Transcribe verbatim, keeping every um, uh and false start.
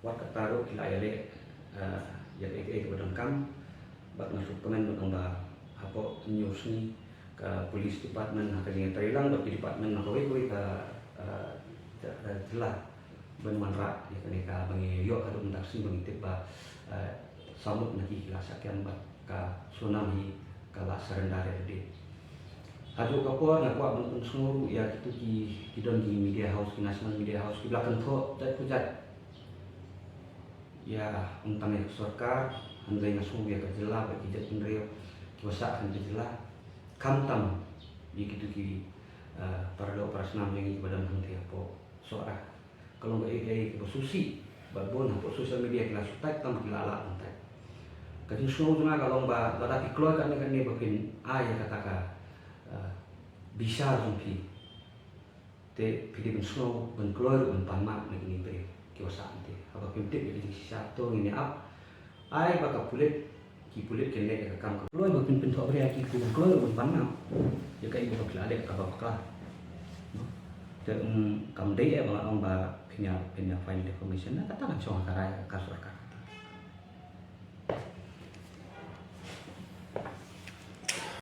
Wat kata ruh ki la ïaleh ïa kaei kaei kaba donkam. Bad nga sngewkmen bad nga ba hapoh hynñiew sngi ka police department ha ka jingïatreilang bad ki department na kawei kawei ka jylla ban wanrah ïa kane kaba ngi ïoh haduh mynta ka sngi ba ngi tip ba saw ngut na ki ki la shah kem bad ka Sonam hi ka la surrender ïa lade. Haduh ka por nga kwah ban pynsngew ruh ïa kitu ki, ki don ki media house, ki national media house kiba la kynthoh jait pa jait ïa ym tang ïa ka sorkar, hynrei nga sngew ïa ka jylla bad ki jaitbynriew kiba shah kane ka jylla, khamtam ïa kitu ki para doh para snam jong ngi kiba don hangtei hapoh Sohra. Ka long kaei kaei kaba sngewsih bad bun hapoh social media ki la shu type tang ki la lah ban type. Ka jingsngew jong nga ka long ba lada phi kloi katne katne ba phin ai ïa kata ka bishar jong phi, te phi dei ban sngew ban kloi ruh ban pan map na kine ki briew kiba shah hangtei. Haba phim tip ïa ka jingshisha to ngin ïa ap ai ba ka pulit, ki pulit kin leh ïa ka kam ka kloi ba phin pynthohbria ïa ki, ban kloi ruh ban pan map ïa kaei ba phi la leh kaba bakla. Te kam dei eh ba nga ong ba phin ïa, phin ïa file defamation, na kata kan shong ha ka rai ka sorkar.